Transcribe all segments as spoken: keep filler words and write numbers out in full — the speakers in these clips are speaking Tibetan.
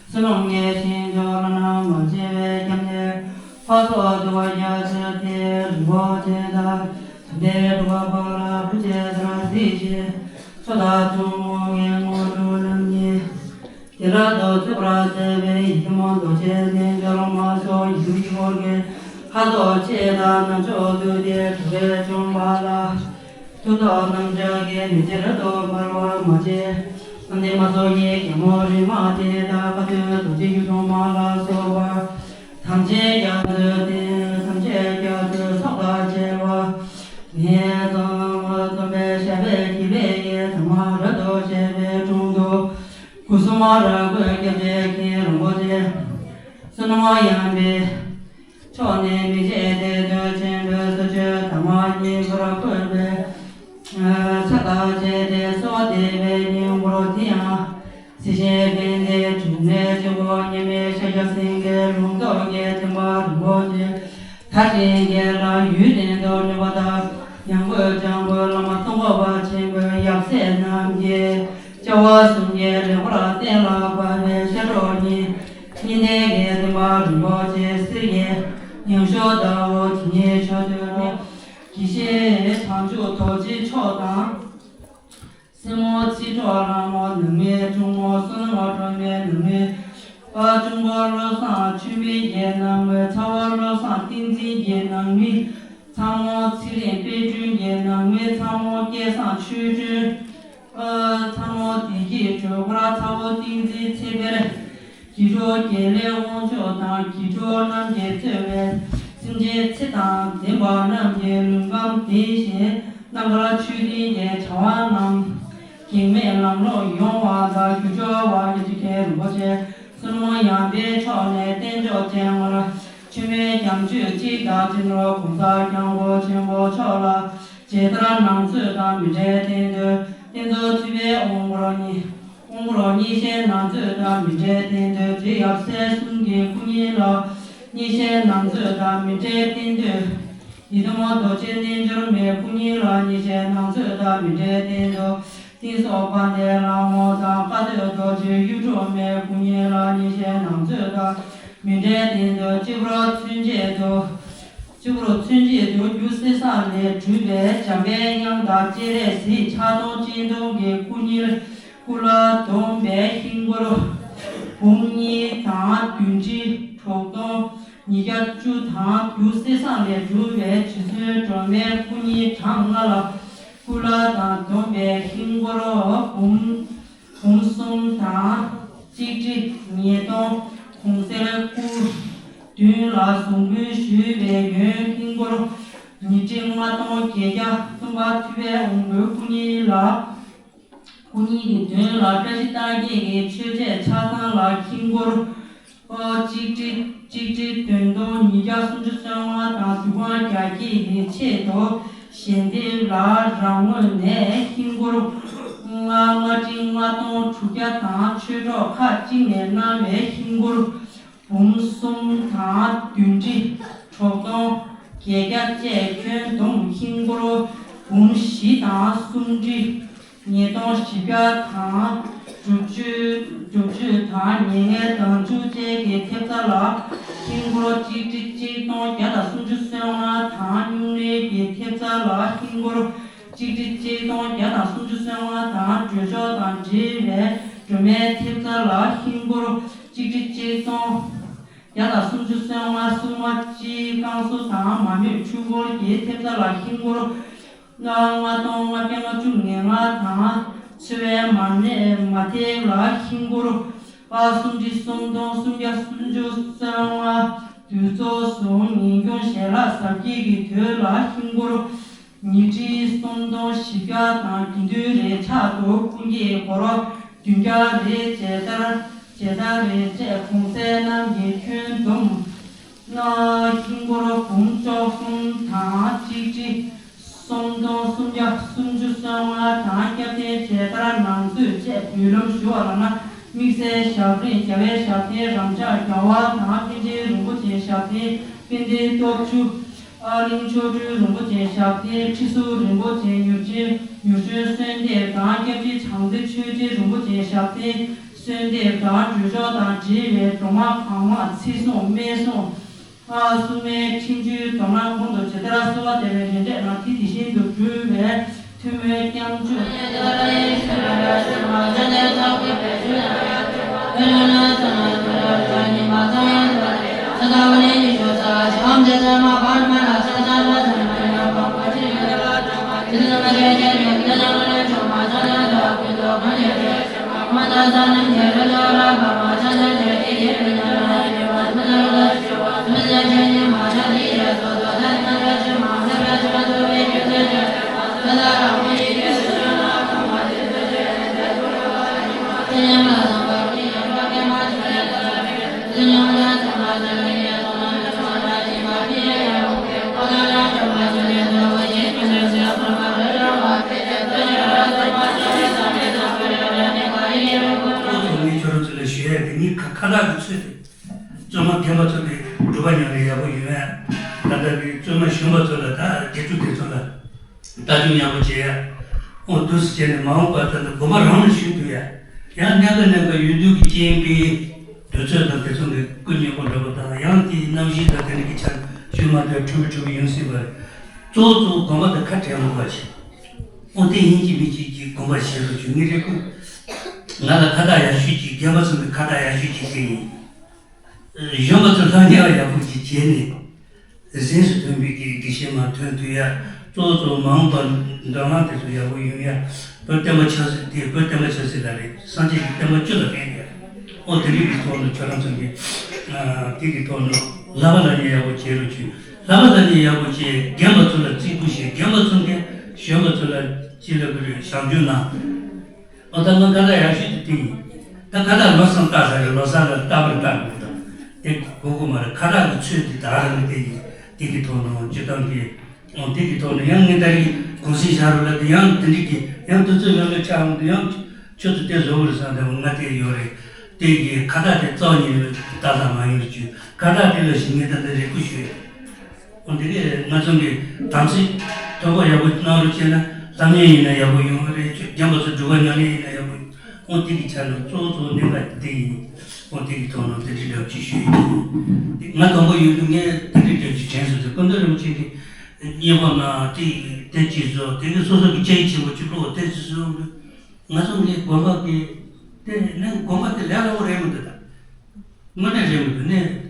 བསོད་ནམས་ངེས་ཤིང་འཇོག་ལ་ན་མ་བྱེ་བའི་སྐྱབས་གནས། འཕགས་ཚོགས་འདུ་བ་རྒྱ་ཆེར་ཏེ་རིན་པོ་ཆེ་དང་། དམ་པའི་སྤྲུལ་པ་པ་ལ་བུ་ཆེ་ཟེར་འདི་ཞེས། མཚོ་དང་ཐུན་མོང་གི་དངོས་གྲུབ་རྣམས་ཀྱི། དེ་ལ་རྡོ་རྩེ་བར་མཛད་པའི་ཡིད་སྨོན་རྡོ་རྗེ་ནས་འཇོག་མ་སོགས་ཡིད་དུ་ཡིད་འོར་གྱི། ཚོགས་ཆེ་དང་ནག་ཕྱོགས་བདུད་སྡེ་དྲུག་པའི་འཇོམས་པ་ལ། མཐུ་སྟོབས་གནམ་ལྕགས་ཀྱི་མེ་ལྕེ་རབ་ཏུ་འབར་བ་མ་ཆེ། ཨ་ནི་མ་སོགས་ཀྱི་རྒྱལ་མོ་རིག་མ་དེ་དག་བཀའ་སྡོད་རྡོ་རྗེ་ཡུལ་དུ་མ་ལ་སོགས་པ། ཐམས་ཅད་རྒྱ་མཚོའི་སྟེང་ཐམས་ཅད་རྒྱ་མཚོའི་ཚོགས་དང་བཅས་པ། ངས་ཙམ་འཛོམས་པའི་ཞབས་པད་ཀྱི་ལས་ཀྱི་ཟ་མ་རབ་ཏུ་བྱས་པའི་དྲུང་དུ། སྐུ་གསུམ་རབ་བཀོད་སྐྱབས་རྗེ་མཁན་རིན་པོ་ཆེ། བསོད་ནམས་ཡངས་པའི་ཕྱོགས་ནས་མི་བརྗེད་བདེ་སྟོབས་ཆེན་པོའི་གསོལ་མཆོད་དར་མ་སྙིང་པོར་བཀོད་པའི་ཕྱག་དང་བཅས་ཏེ་གསོལ་བ་འདེབས་པའི་སྙིང་པོར་དེ་ཡང་། སྲིད་ཞིའི་ཕན་བདེའི་འབྱུང་གནས་སྤྱི་བོ་མཉམ་མེད་ཤཱཀྱ་སེང་གེའི་ལུང་རྟོགས་ཀྱི་བསྟན་པ་རིན་པོ་ཆེ། མཐར་ཕྱིན་རྒྱས་ལ་ཡུན་རིང་དུ་གནས་པ་དང་། ཡང་སྒོས་འཇམ་མགོན་བླ་མ་ཙོང་ཁ་པ་ཆེན་པོའི་ཡབ་སྲས་རྣམས་ཀྱིས། སྐྱེ་བ་གསུམ་གྱི་ལེགས་པར་གཏན་ལ་ཕབ་པའི་ཤ་ཁྲག་གཉིས། གཉིས་ལྡན་གྱི་བསྟན་པ་རིན་པོ་ཆེ་གསེར་གྱི་ཉང་གཞུ་ལྟ་བུ་ཇི་སྙེད་བྱོན་དུ་གནས། དགེ་བཤེས་བྱང་ཆུབ་རྡོ་རྗེ་མཆོག་དང་། སྲས་མོ་ཚེ་སྒྲོན་ལྷ་མོ་ནང་མའི་གཅུང་མོ་བསོད་ནམས་སྒྲོལ་མའི་ནང་མའི་པ། གཅུང་པོ་བློ་བཟང་ཆོས་འཕེལ་གྱི་ནང་མའི་ཚ་བོ་བློ་བཟང་བསྟན་འཛིན་གྱི་ནང་མའི་ཚ་མོ་ཚེ་རིང་དཔལ་སྒྲོན་གྱི་ནང་མའི་ཚ་མོ་སྐལ་བཟང་ཆོས་སྒྲོན། ཨ། ཚ་མོ་བདེ་སྐྱིད་སྒྲོལ་དཀར། ཚ་བོ་བསྟན་འཛིན་ཚེ་འཕེལ། དགེ་ཕྲུག་དགེ་ལེགས་དབང་ཕྱུག་དང་། དགེ་ཕྲུག་རྣམས་ཀྱིས་གཙོས་པའི་སེམས་ཅན་ཚེ་དང་ལྡན་པ་རྣམས་ཀྱི་ལུས་ཁམས་བདེ་ཞིང་། རྣམ་དཀར་ཆོས་ལྡན་གྱི་བྱ་བ་རྣམས་གེགས་མེད་ལམ་ལྷོང་ཡོང་བ་དང་། རྒྱུ་སྦྱོར་བ་རྒྱ་ཆེ་མཁན་རིན་པོ་ཆེ་བསོད་ནམས་ཡངས་པའི་ཕྱོགས་ནས་རྟེན་མཆོག་ཅན་ལྔར་མཆོད་མེ་རྒྱང་མཆོད་གཅིག་དང་། སྤྱི་ནོར་གོང་ས་སྐྱབས་མགོན་ཆེན་པོ་མཆོག་ལ་ཇི་ལྟར་ནང་མཛོད་དང་མི་འབྲལ་རྟེན་འབྲེལ། རྟེན་གཙོ་ཐུབ་པའི་དབང་པོར་བརྙེས། དབང་པོར་བརྙེས་ཤིང་ནང་མཛོད་དང་མི་འབྲལ་རྟེན་འབྲེལ། རྗེ་ཡབ་སྲས་གསུམ་གྱི་སྐུ་བརྙན་ལ་བརྙེས་ཤིང་ནང་མཛོད་དང་མི་འབྲལ་རྟེན་འབྲེལ། ཡི་དམ་རྡོ་རྗེ་རྣལ་འབྱོར་མའི་སྐུ་བརྙན་ལ་བརྙེས་ཤིང་ནང་མཛོད་དང་མི་འབྲལ་རྟེན་འབྲེལ། བསྟན་སྲུང་དཔལ་ལྡན་ལྷ་མོ་དང་། བཀའ་སྡོད་རྡོ་རྗེ་གཡུ་འབྲུག་མའི་སྐུ་བརྙན་ལ་བརྙེས་ཤིང་ནང་མཛོད་དང་མི་འབྲལ་རྟེན་འབྲེལ། སྤྱི་བོར་མཚོན་བྱེད་དུ། སྤྱི་བོར་མཚོན་བྱེད་དུ་རྒྱུ་གསེར་ཟངས་ལས་གྲུབ་པའི་འཇམ་དཔལ་དབྱངས་དང་སྤྱན་རས་གཟིགས་ཕྱག་སྟོང་སྤྱན་སྟོང་གི་སྐུ་བརྙན། སྐུ་ལ་བསྡོམས་པའི་ཧིན་སྒོར་འབུམ་གཉིས་དང་བདུན་ཁྲི་དྲུག་སྟོང་ཉིས་བརྒྱ་བཅུ་དང་། རྒྱུ་གསེར་ཟངས་ལས་གྲུབ་པའི་རྗེ་བཙུན་སྒྲོལ་མའི་སྐུ་བརྙན་གྲངས་ལྔ་ལ། སྐུ་ལ་དང་བསྡོམས་པའི་ཧིན་སྒོར་འབུམ་འབུམ་གསུམ་དང་གཅིག་ཁྲི་ཉིས་སྟོང་། གོང་གསལ་སྐུ་མདུན་ལ་གཟུངས་འབུལ་ཞུས་པའི་ཡོན་ཧིན་སྒོར་ཉིས་ཁྲི་ལྔ་སྟོང་བརྒྱད་བརྒྱ། སྟོན་པ་ཐུབ་པའི་དབང་པོའི་སྐུ་བརྙན་ལ། སྐུ་བརྙན་གྱི་མདུན་ལ་བཀྲ་ཤིས་རྟགས་བརྒྱད་ཀྱི་མཆོད་རྫས་ཆ་ཚང་ལ་ཧིན་སྒོར་ཨོ་གཅིག་ཁྲི་གཅིག་ཁྲི་བདུན་སྟོང་ཉིས་བརྒྱ་སུམ་ཅུ་སོ་ལྔ་དང་། འདུ་ཁང་རྒྱ་སྐྱེད་ཀྱི་ཆེད་དུ་ཞལ་འདེབས་ལ་རང་ངོས་ནས་ཧིན་སྒོར་ལྔ་ལྔ་ཁྲི་ལྔ་སྟོང་དྲུག་བརྒྱ་དང་། ཆོས་གྲོགས་ཁག་ཅིག་ནས་གནང་བའི་ཧིན་སྒོར་འབུམ་གསུམ་དང་བདུན་ཁྲི་དྲུག་སྟོང་བརྒྱད་བརྒྱ་བཅས། ཁྱོན་བསྡོམས་ཧིན་སྒོར་འབུམ་བཞི་དང་སུམ་ཁྲི་ཉིས་སྟོང་བཞི་བརྒྱ་དང་། སྒྲུབ་མཆོད་སྒྲུབ་མཆོད་དང་མྱ་ངན་དང་བཅུ་བཅས་ཀྱི་ཐེབས་རྩ་ལ་ཧིན་སྒོར་གཅིག་ཁྲི་གཅིག་སྟོང་བརྒྱ་དང་སུམ་ཅུ་སོ་ལྔ་དང་། སྨྱུང་གནས་ཀྱི་ཐེབས་རྩ་ལ་ཧིན་སྒོར་གཅིག་ཁྲི་གཅིག་སྟོང་བརྒྱ་དང་སུམ་ཅུ་སོ་ལྔ་དང་། སྒྲོལ་ཆོག་དང་འབྲེལ་བའི་སྒྲོལ་མའི་ཐེབས་རྩ་ལ་ཧིན་སྒོར་གཅིག་ཁྲི་གཅིག་སྟོང་བརྒྱ་དང་སུམ་ཅུ་སོ་ལྔ། སྲུང་མ་སྤྱིའི་བསྐང་གསོ་དང་མ་རྨོས་འཁྲུལ་འཁོར་གྱི་ཐེབས་རྩ་ལ་ཧིན་སྒོར་ལྔ་སྟོང་ལྔ་བརྒྱ་ལྔ་བཅུ་ང་ལྔ་དང་། འཚོ་བའི་མ་ནས་མ་ཐེབས་ལ་ཧིན་སྒོར་ཨ་སུམ་ཁྲི་སུམ་སྟོང་སུམ་བརྒྱ་སུམ་ཅུ་སོ་ལྔ། དུས་ཚོད་བཟུང་ངེས་འབྱུང་ཞལ་ལག་གཟབ་རྒྱས་ཀྱི་དོད་ལ་ཧིན་སྒོར་ཉིས་ཁྲི་སུམ་སྟོང་བཞི་བརྒྱ་དང་། དགེ་འདུན་རེ་ཆག་ཏུ་སྐུ་འགྱེད་སྒོར་བདུན་བརྒྱ་རེ་བྱས་ལྟར་བྱས་ལྟར་རེ་བཅས། གོང་གསལ་རྣམས་ཀྱི་ཁྱོན་བསྡོམས་ན་ཧིན་སྒོར་འབུམ་བཅུ་གསུམ་དང་གཅིག་ཁྲི་སུམ་སྟོང་སུམ་བརྒྱ་སུམ་ཅུ་སོ་ལྔ་དང་། སྐྱབས་རྟེན་བྱས་ལྟར་ནང་མཛོད་བཅས་འབུལ་ལམ་ཞུ་བ་ལགས་ན། དམིགས་བསལ་ཞབས་རིམ་རྒྱལ་བའི་ཞབས་བརྟན་རབ་འབྱམས་རྒྱལ་བ་དང་། པཎ་ཆེན་རིན་པོ་ཆེའི་ཞབས་བརྟན་དཔལ་ལྡན་སྟོབས་བཅུ། ཨ་གླིང་མཆོག་སྤྲུལ་རིན་པོ་ཆེའི་ཞབས་བརྟན། ཁྲི་ཟུར་རིན་པོ་ཆེ་མྱུར་ཆེན་མྱུར་བྱོན་གསོལ་འདེབས་དང་། སྐྱབས་རྗེ་བྱང་རྩེ་ཆོས་རྗེ་རིན་པོ་ཆེའི་ཞབས་བརྟན་གསོལ་འདེབས་དང་། སྒྲོལ་ཆོག་དང་འབྲེལ་བའི་སྒྲོལ་མ་གང་མང་ཚིག་གསུང་སྨན་གསུང་ཨ་སྲུང་མའི་ཁྲིམས་གཅོད་མདོར་ན་གོང་དུ་ཇི་ལྟར་གསོལ་བ་འདེབས་པའི་རིམ་གྲས་ནང་དེ་དེ་བཞིན་དུ་འགྲུབ་པའི་ཐུགས་སྨོན་སྐྱབས་འཇུག་ངས་ཁྱོད་རང་ཚོ་ལ་ཞུ་ཡ་དེ་ངའི་ཁ་ཁ་བཏགས་ཀྱི་ཚུལ་དེ། བཙུན་མ་རྒན་པ་ཚོ་ནི་སྒྲུབ་པ་ཉམས་ལེན་ཡག་པོ་ཡོད་ཡ། ད་ལྟ་གི་བཙུན་མ་གཞོན་པ་ཚོ་ལ་ད་དགེ་ཕྲུག་དེ་ཚོ་ལ་ལྟ་སྐྱོང་ཡག་པོ་བྱེད་ཡ། འོ་འདུག་སེ་བྱས་ནས་མ་འོངས་པ་ད་ནི་དགོན་པ་རང་ལ་ཞུགས་ཐུབ་ཡ། ཡང་གནད་འགག་གནད་འགག་ཡོད་དུས་ཀྱི་སྐྱེ་དཔེ་དུས་ཚོད་དང་དེ་ཚོ་གི་སྐུ་མཉེས་པོ་འདྲ་པོ་དང་ཡང་དེའི་རྣམ་གཞག་དང་དེ་འདྲ་གི་ཆ་ཞུ་མ་ཐུབ་ཁྲོ་བོ་ཁྲོ་བོ་ཡོང་སྲིད་པ་རེད། གཙོ་བོ་གཙོ་བོ་དགོན་པ་དང་ཁ་བྲལ་མ་དགོས་པ་བྱེད། འོ་དེ་ཡིན་གཅིག་མིན་གཅིག་གི་དགོངས་པ་བཞེས་རོགས་བྱོས། ངའི་རེ་སྐུལ། ང་ལ་ཁ་བཏགས་ཡག་ཤོས་ཅིག་རྒན་པ་ཚོ་ལ་ཁ་བཏགས་ཡག་ཤོས་ཅིག་བྱས་ཡིན། གཞོན་པ་ཚོ་ལྷང་ཉལ་བ་ཡག་པོ་ཅིག་བྱས་ནས། གཟེངས་སུ་ཐོན་པའི་གི་དགེ་བཤེས་མ་ཐོན་ཐུབ་ཡ། གཙོ་བོ་གཙོ་བོ་མ་འོངས་པར་འདྲ་མིན་དེ་ཚོ་ཡག་པོ་ཡོང་ཡ། བོད་བསྟན་པ་ཆབ་སྲིད་དེ་བོད་བསྟན་པ་ཆབ་སྲིད་ལ་རེད། སངས་རྒྱས་ཀྱི་བསྟན་པ་སྤྱི་ལ་ཕན་ཡ། ཨོ་དེ་རིགས་ཀྱི་ཐོག་ནས་ཁྱོད་རང་ཚོ་གི་དེ་གི་ཐོག་ནས་བསླབ་པ་ལ་ཉེ་ཡག་པོ་བྱེད་རོགས་བྱོས། བསླབ་པ་ལ་ཉེ་ཡག་པོ་བྱེད། རྒན་པ་ཚོ་ལ་བརྩི་བཀུར་བྱེད། རྒན་པ་ཚོ་གིས་གཞོན་པ་ཚོ་ལ་ཅི་ལབ་དགོས་རེད། བྱམས་སྐྱོང་གནང་། ཨོ་ད་ང་ཁ་བཏགས་ཡག་ཤོས་དེ་དེ་ཡིན། ད་ཁ་བཏགས་ལོ་གསུམ་བཏགས་ས་རེད། ལོ་གསར་ལ་རྟག་པར་བཏགས་དགོས་དང་དེ་དགོས་དགོས་མ་རེད། ཁ་བཏགས་ཀྱི་ཚུལ་དེ་དག་རང་གི་དེ་ཡིན། དེ་གི་ཐོག་ནས་སྤྱིར་བཏང་གི་ཨང་དེ་གི་ཐོག་ནས་ཡང་ངས་ད་རིང་གུང་སེང་བཞག་རོགས་ལབ་དུས་ཡང་དེ་འགྲིག་གི་ཡང་དུས་ཚོད་ཡང་ལོས་ཆགས་འོང་དུས་ཡང་ཁྱོད་ཚོ་དེ་བཟོ་དགོས་རེད་བསམ་དེ་ང་དེ་ཡོད་རེད། དེ་གི་ཁ་བཏགས་དེ་རྩ་བ་ཉིད་ནས་ལྟ་ས་མ་ཡིན་རུ་བཅུག་ཁ་བཏགས་དེ་ལ་ཞིག་ངས་ད་ལྟ་རེ་སྐུལ་ཞུ་ཡོད། འོ་འདི་གས་ང་ཚོ་གི་དམ་ཚིག་དོན་ཁོ་ཡག་པོ་གནང་རོགས་བྱས་ན་ལྷ་མིན་ཡིན་ན་ཡག་པོ་ཡོང་གི་རེད། ཁྱོད་རྒན་པ་ཚོ་སྒྲུབ་པ་ཉམས་ལེན་ཡིན་ན་ཡག་པོ་ཡོང་། འོ་འདི་གི་ཆ་ནས་གཙོ་བོ་གཙོ་བོ་གནད་འགག་དེ་ཡིན། འོ་འདི་གི་ཐོག་ནས་དེ་འདྲའི་འདྲ་བོ་ཅིག་ཞུ་ཡི་ཡིན། ང་དང་པོ་ཡོད་དུས་ངས་དེ་འདྲའི་འདྲ་བོ་ཅིག་དྲན་སོང་ཟེར། སྐུ་མདུན་རིན་པོ་ཆེ་གི་མཉེས་པོ་ན་དེ་དེ་ཅིག་བཟོ་དེ་ནི་སོ་སོ་གི་སྐྱེ་ཡི་ཆེན་པོ་ཅིག་ལོག་དེ་ཅིག་བཟོ་འོང་དུས་ང་ཚོ་ངའི་དགོན་པ་གི་དེ་ནི་དགོན་པ་དེ་ལས་སླ་བོ་རེད་མི་འདུག་ད། དངོས་གནས་རེད་མི་འདུག་ནས།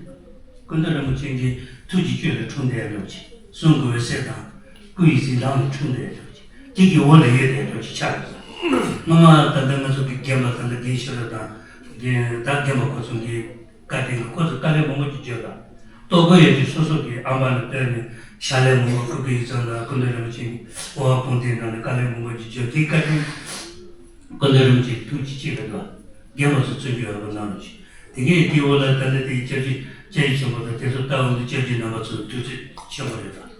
སྐུ་མདུན་རིན་པོ་ཆེ་གི་ཐུགས་ཀྱི་བཅུད་ལ་འཁྲུངས་བསྡད་ཡོད་ཅིག་གསུང་གི་འོད་ཟེར་དང་སྐུ་ཡི་གཟི་མདངས་ལ་འཁྲུངས་བསྡད་ཡོད་ཅིག་དེ་གི་འོག་ལ་ཡོད་བསྡད་ཡོད་ཅིག་ཆགས་ཡོད། སྔོན་མ་ད་ལྟ་ང་ཚོ་གི་རྒན་པ་ད་ལྟ་རྒན་ཤེས་རབ་དང་རྒན་ད་རྒན་པ་ཁོ་ཚོ་གི་བཀའ་དྲིན་གྱིས་ཁོ་ཚོ་དཀའ་ལས་མང་པོ་ཅིག་བརྒྱབ་ལ། ལྟོ་གོས་ཡོད་དུས་སོ་སོ་གི་ཨམ་བག་ལ་བཏོན་ནས་ཞལ་ལས་མང་པོ་སྐུ་སྒེར་ཡིག་ཚང་དང་སྐུ་མདུན་རིན་པོ་ཆེ་གི་དབུ་བ་དཔུང་སྡེའི་ནང་ནས་དཀའ་ལས་མང་པོ་ཅིག་བརྒྱབ་དེའི་བཀའ་དྲིན། སྐུ་མདུན་རིན་པོ་ཆེ་ཐུགས་རྗེ་ཆེ་ལ་འདུག་རྒན་པ་ཚོ་བཙུན་གྱི་འོས་པ་གནང་རོགས་གྱིས། དེ་གས་དེའི་འོག་ལ་ད་ལྟ་དེའི་སྐྱབས་རྗེ་སྐྱབས་རྗེ་ཆེན་པོ་དང་དེ་ཚོ་ལྟ་འོང་དུས་སྐྱབས་རྗེ་རྣམ་པ་ཚོ་ཐུགས་རྗེ་ཆེན་པོ་རེད་དང་།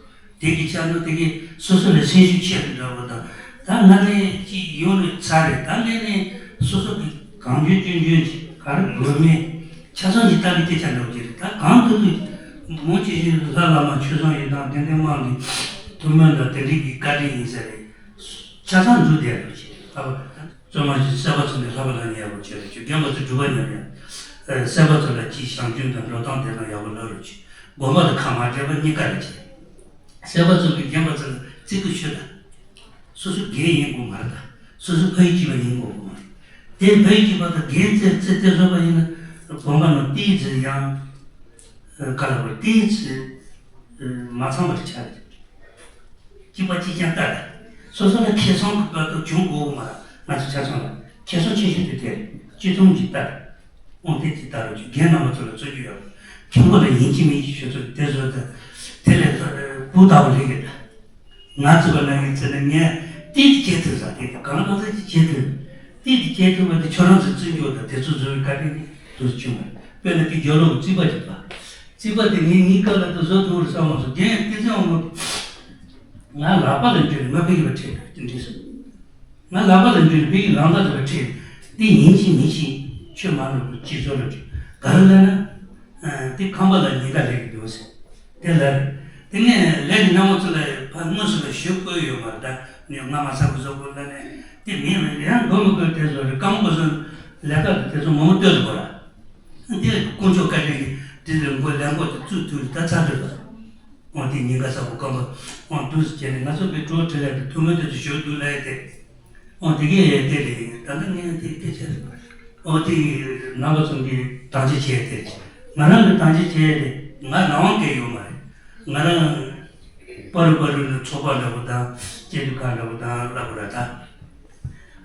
དེ་གི་ཆ་ནས་དེ་གས་སོ་སོ་ལ་སེམས་ཤུགས་ཆེ་རུ་འདྲ་བོ་དང་། ད་ང་ནི་ཅིག་ཡོང་ནས་ཚར་རེད། ད་ངས་ནི་སོ་སོ་གི་གང་འཇོན་ཅི་འཇོན་ཅིག་ག་རེ་དགོས་མིན་ཆ་ཚང་ཅིག་ལྟ་གི་སྐད་ཆ་འདྲ་བོ་ཅིག་རེད། ད་གང་ཐུབ་ཐུབ་མང་ཆེ་ཤོས་ལྷ་བླ་མ་ཆོས་བཟང་ཡིན་དང་དེ་འདྲའི་དམངས་ཀྱི་ཐུགས་སྨོན་དང་དེ་འདྲའི་གི་བཀའ་དྲིན་ཡིན་ས་རེད། ཆ་ཚང་འགྲུབ་བསྡད་ཡོད་ཅེས་ལྷག་པར་བཙུན་མ་ཞིག་བསད་པ་ཚོ་ནས་ལྷག་པ་ལ་ཉེ་ཡག་པོ་བྱས་རེད། ཁྱོད་རྒན་པ་ཚོས་སྒྲུབ་པ་ཉམས་ཡ། བསད་པ་ཚོ་ལ་ཅིག་བྱམས་སྐྱོང་དང་འགྲོ་སྟངས་དེ་དང་ཡག་པོ་ལབ་རོགས་གྱིས། དགོན་པ་དང་ཁ་མ་བྲལ་བ་གཉིས་ཀ་རེད་ཅེས། བསད་པ་ཚོ་གིས་རྒན་པ་ཚོ་ལ་བརྩི་བཀུར་ཞུ་དང་། སོ་སོ་རྒན་ཡིན་དགོས་མ་རེད་ད། སོ་སོ་ཕ་ཡུལ་གཅིག་པ་ཡིན་དགོས་མ་རེད། དེ་ཕ་ཡུལ་གཅིག་པ་དང་རྒན་བརྩི་བརྩི་བརྩི་བཟོ་བ་ཡིན་ན་དགོན་པ་ནང་ཏིའི་ཚེ་ཡང་། ག་ལ་བར་ཏིའི་ཚེ་མ་ཚང་བར་ཆགས་རེད། གཅིག་པ་གཅིག་རྐྱང་ལྟ་རེད། སོ་སོ་ལ་ཁེ་བཟང་གི་བར་དུ་བྱུང་དགོས་མ་རེད། ང་ཚོ་ཆ་ཚང་ལ་ཁེ་བཟང་ཆེ་ཤོས་དེ་དེ་རེད། སྤྱི་ཚོགས་ཀྱི་ལྟ་རེད། དབང་དེ་ཅི་ལྟར་རུ་རྒན་རྣམ་པ་ཚོ་ལ་བརྩོན་རྒྱུ་ཡོད། མཁན་པོ་ལ་ཡིན་གཅིག་མིན་གཅིག་ཞུ་ཚོད་དེ་བཟོ་དང་། དེ་ལས་བུ་ལྟ་བུ་རེད་གི། ང་ཚོ་བ་ན་ངའི་ཚེ་ན་ངས་ཏིག་ཏིག་བྱེད་ཐུབ་ས་དེ་གང་ལ་གང་འཚམ་ཅིག་བྱེད་ཐུབ། ཏིག་ཏིག་བྱེད་ཐུབ་པ་དེ་ཁྱོད་རང་ཚོའི་བརྩོན་འགྲུས་དང་དེ་ཚོ་བཟོ་བའི་བཀའ་དྲིན་གྱིས་དུས་སུ་བྱུང་བ་རེད། དཔེར་ན་དེ་རྒྱབ་ལོགས་ཀྱི་རྩིག་པ་ཅིག་ལ། རྩིག་པ་དེ་ངས་ངའི་སྐབས་ལ་དུ་བཟོ་ཐུབ་རེད་བསམ་མ་སོང་། རྒན་ཏིག་ཙམ་འོང་ང་ལག་པ་ལ་འཇུས་ནས་ང་ཕ་གི་བ་ཁྲིད་དེ་འདྲི་སོང་། ང་ལག་པ་ལ་འཇུས་ནས་ཕ་གི་ལག་པ་ལ་བ་ཁྲིད་དེ་ཡིན་གཅིག་མིན་གཅིག་ཆོས་མ་ནོར་བུ་གཅིག་བཟོ་རུ་འཇུག་ག་རེ་ལབ་ན། དེ་ཁང་པ་ལ་ཉེན་ཁ་ལས་ཀྱི་འདུག་ཟེར། དེ་ལ་རེད། དེ་ངས་ལས་ཀྱི་སྣང་བ་ཚོ་ལ་ཕ་དངོས་སུ་ལ་ཞུ་དགོས་ཡོད་མ་རེད། ད་ངས་ང་མ་ཚ་གི་བཟོ་དགོས་ལ་ནས་དེ་མིན་རེད། ཡང་དགོས་མི་དགོས་དེ་བཟོ་རེད། རྐང་པ་བཟོ་ལས་ཀ་དེ་ཚོ་མང་པོ་སྟོན་དགོས་ར། དེ་དཀོན་མཆོག་བཀའ་དྲིན་གྱིས་དེ་ལས་མགོ་ལས་མགོ་དེ་བཙུགས་ཐུབ་ད་ཚར་ཐུབ་ལ། འོ་དེ་ཉིན་ག་ས་བུ་སྐམ་པོ་འོ་འདུག་སེ་བྱས་ནས་ང་ཚོ་གི་སྤྲོ་བོ་བྲལ་ཡག་གི་ཐུགས་སྨོན་དེ་ཚོ་ཞུ་འདུག་ལབ་ཡ་དེ། འོ་དེ་གས་དེ་རེད། ད་ལྟ་ངས་དེ་སྐད་ཆ་རེད། འོ་དེ་རྣམ་པ་ཚོ་གི་དང་ཆ་བྱས་དེ་ང་རང་གི་དང་ཆ་བྱས་དེ་ང་རང་དབང་སྐད་ཡོད་མ་རེད། ང་རང་པ་རུ་པ་རུ་ནས་ཚོགས་པ་འདྲ་པོ་དང་སྐྱེ་འདུ་ཁང་འདྲ་པོ་དང་ལབ་དགོས་ར་ད།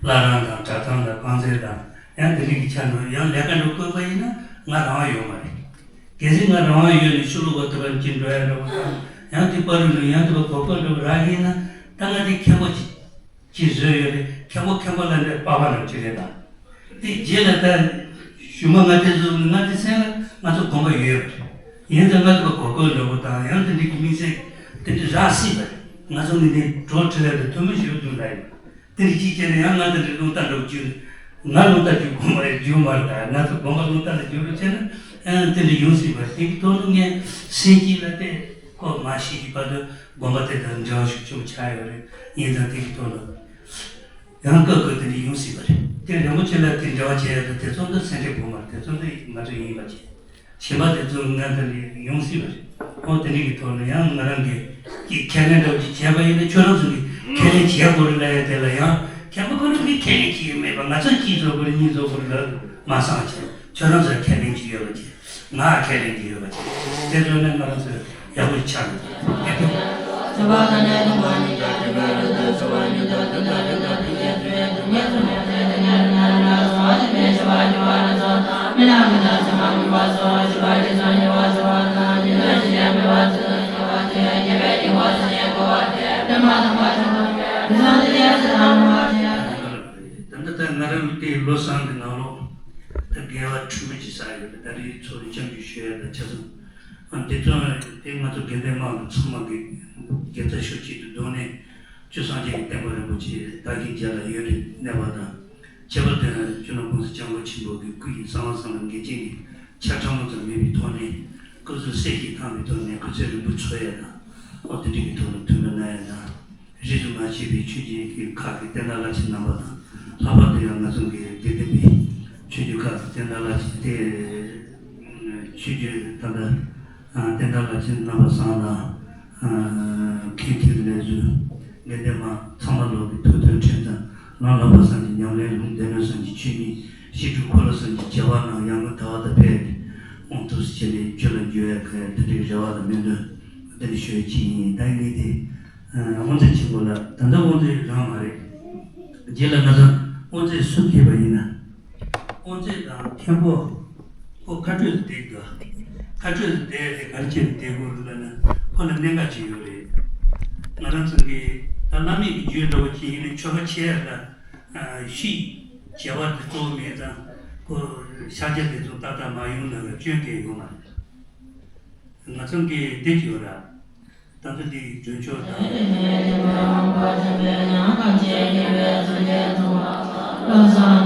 བླ་བྲང་དང་གྲྭ་ཚང་དང་དཔང་རྩེ་དང་ཡང་དེ་འདྲ་གི་ཆ་ནས་ཡང་ལས་ཀ་འགྲོ་དགོས་པ་ཡིན་ན་ང་རང་དབང་ཡོད་མ་རེད། གལ་སྲིད་ང་རང་དབང་ཡོད་ནས་ཕྱི་ལོགས་པ་དེ་བར་གྱི་འགྲོ་ཡ་འདྲ་པོ་དང་ཡང་དེ་པ་རུ་ནས་ཡང་དེ་བར་གོ་སྐབས་འགྲོ་རག་གི་ཡིན་ན་ད་ང་དེ་མཁན་པོ་ཅིག་ཅིག་བཟོས་ཡོད་རེད། མཁན་པོ་མཁན་པོ་ལ་འདྲ་པགས་པ་རང་ཅིག་རེད་དང་། དེ་རྗེས་ལ་ད་གཞུག་མ་ང་དེ་བཟོས་ནས་ང་དེ་སེམས་ལ་ ང་ཚོ་དགོངས་པ་ཡོད་པ་རེད། ཡིན་ཙང་ང་ཚོ་གོ་སྐབས་འདྲ་པོ་དང་ཡང་དེ་འདྲ་གི་དམིགས་བསལ་དེ་འདྲ་རག་སྲིད་པ་རེད། ང་ཚོ་ངས་འདི་བྲོ་ཁྲི་ལ་དེ་ཐུ་མི་ཞིག་འདུག་ལ་ཡིན། དེ་འདྲ་ཅིག་བྱས་ན་ཡང་ང་དེ་འདྲ་རླུང་རྟ་འདྲ་པོ་རྒྱུག་ང་རླུང་རྟ་རྒྱུག་དགོས་མ་རེད། རྒྱུག་མ་རེད། ད་ང་ཚོ་དགོངས་པ་རླུང་རྟ་ལ་རྒྱུག་རོགས་བྱས་ན་ཨ་དེ་འདྲ་ཡོང་སྲིད་པ་རེད། དེ་གི་ཐོག་ནས་ངས་སེམས་སྐྱིད་ལ་བལྟས་ཁོ་མ་ཤི་གི་བར་དུ་དགོངས་པ་དེ་དང་འབྲེལ་བ་ཤུགས་ཆེན་པོ་ཆགས་ཡོད་རེད། ཡིན་ཙང་དེ་གི་ཐོག་ལ། ཡང་སྐབས་སྐབས་དེ་འདྲ་ཡོང་སྲིད་པ་རེད། དེ་རིན་པོ་ཆེ་ལ་དེ་འབྲེལ་བ་བྱེད་ཡ་དང་དེ་ཚོ་འདི་སེམས་ཁྲལ་དགོས་མ་རེད། དེ་ཚོ་འདི་ང་ཚོ་ཡིན་པ་བྱེད། གཞན་པ་དེ་ཚོ་ང་ཚོ་ལ་ཡོང་སྲིད་པ་རེད། འོ་དེ་འདྲ་གི་ཐོག་ལ་ཡང་ང་རང་གི་གི་ཁས་ལེན་འདྲ་བོ་ཅིག་བྱས་པ་ཡིན་ན་ཁྱོད་རང་ཚོ་གི་ཁས་ལེན་བྱེད་དགོས་རེད་ལབ་ཡ་དེ་ལ་ཡང་མཁན་པོ་ཁོ་རང་གིས་ཁས་ལེན་བྱེད་ཀྱི་མེད་པ། ང་ཚོ་གཅིག་བཟོ་དགོས་རེད། གཉིས་བཟོ་དགོས་རེད་ལབ་མ་བསམ་བྱས། ཁྱོད་རང་ཚོ་ཁས་ལེན་གྱི་ཡོད་པ་བྱས། ང་ཁས་ལེན་གྱི་ཡོད་པ་བྱས། དེ་ཚོ་ནི་ང་རང་ཚོ་ཡག་པོ་ཆགས་འདུག་ཡག་པོ། ད་ལྟ་ད་ང་རང་དེ་བློ་བཟང་གི་ནང་ལོགས་ད་དགེ་བ་ཁྲི་མ་ཅིག་བསགས་ཡོད་པ། ད་རེས་ཚོགས་རེ་སྐྱབས་འཇུག་ཞུ་ཡ་ད་ཆ་ཚང་། ཨ་དེ་ཚོ་དེ་ང་ཚོ་དགེ་ལྡན་དམངས་ཀྱི་ཚང་མ་གི་དགེ་རྩ་ཤུགས་ཆེ་དུ་བསྡུས་ནས་ཆོས་སངས་རྒྱས་ཀྱི་བསྟན་པ་རིན་པོ་ཆེ་དར་རྒྱས་རྒྱས་ལ་ཡུན་རིང་གནས་པ་དང་། ཁྱད་པར་དུ་སྤྱི་ནོར་༸གོང་ས་༸སྐྱབས་མགོན་ཆེན་པོ་གི་སྐུ་ཡི་གསང་བ་བསམ་ལ་འགལ་རྐྱེན་གྱི་ཆ་ཕྲ་མོ་ཙམ་མེད་པའི་ཐོག་ནས་སྐུ་གཟུགས་སད་ཀྱིས་ཐང་པའི་ཐོག་ནས་སྐུ་ཚེ་རིང་པོ་འཚོ་ཡ་དང་། ཨོ་དེ་འདྲ་གི་ཐོག་ལ་མཐུན་པ་གནང་ཡ་དང་། རིས་སུ་མ་ཆད་པའི་ཆོས་བརྒྱུད་ཀྱི་ཁག་གི་བསྟན་བདག་བླ་ཆེན་རྣམ་པ་དང་། ལྷག་པར་དུ་ཡང་ང་ཚོ་གི་དགེ་ལྡན་པའི་ཆོས་བརྒྱུད་ཁག་གི་བསྟན་བདག་བླ་ཆེན་དེ། ཆོས་བརྒྱུད་ད་ལྟ་བསྟན་བདག་བླ་ཆེན་རྣམ་པ་ཚང་དང་། མཁན་ཆེན་ལས་ཟུར་དགེ་ལྡན་མ་ཚང་མ་ལོག་གི་ཐུགས་མཐུན་ཁྲིམས་དང་། ལམ་བསླབ་པ་སངས་རྒྱས་ཉམས་ལེན་ལུང་སྡེ་སྣོད་སངས་རྒྱས་ཆོས་ཉིད་ཤེས་སྒྲུབ་འཁོར་ལོ་སངས་རྒྱས་བྱ་བ་རྣམས་ཡར་ངོའི་ཟླ་བ་དང་འཕེལ་ཏེ་དབང་ཐོབ་སུ་བྱས་ནས་ཆོས་ལ་འཇུག་ཡ་ག་ཡ་དེ་འདྲའི་རེ་བ་དང་སྨོན་འདུན་དེ་འདྲ་ཞུ་ཡ་ཅིག་ཡིན། ད་ངས་དེ་དབུ་མཛད་ཆེན་པོ་ལ་ད་ལྟ་དབུ་མཛད་རང་མ་རེད། རྗེས་ལ་ང་ཚོ་དབུ་མཛད་སུ་ཕེབས་པ་ཡིན་ན། དབུ་མཛད་དང་མཁན་པོ་ཁོ་ཁ་སྤྲོད་དུ་བསྡད་དགོས། ཁ་སྤྲོད་དུ་བསྡད་དེ་ག་རེ་བྱས་ནས་བསྡད་དགོས་རེད་ལབ་ན་ཁོ་ལ་གནད་འགག་ཅིག་ཡོད་རེད། ང་རང་ཚོ་གི་ད་བླ་མེད་ཀྱི་རྒྱུད་འདྲ་བོ་ཅིག་ཡིན་ན་ཆོ་ག་བྱེད་ཡ་ལ་ཤིས་བྱ་བ་དེ་གཙོ་བོ་མེད་ཙང་ཁོ་ཕྱག་རྒྱ་དེ་ཚོ་ཏག་ཏག་མ་ཡོང་ན་ལ་སྐྱོན་གལ་ཡོད་མ་རེད། ང་ཚོ་གི་འདི་ཅིག་ཡོད་ར། ད་ལྟ་འདི་གྲོས་ཆོད་དང་།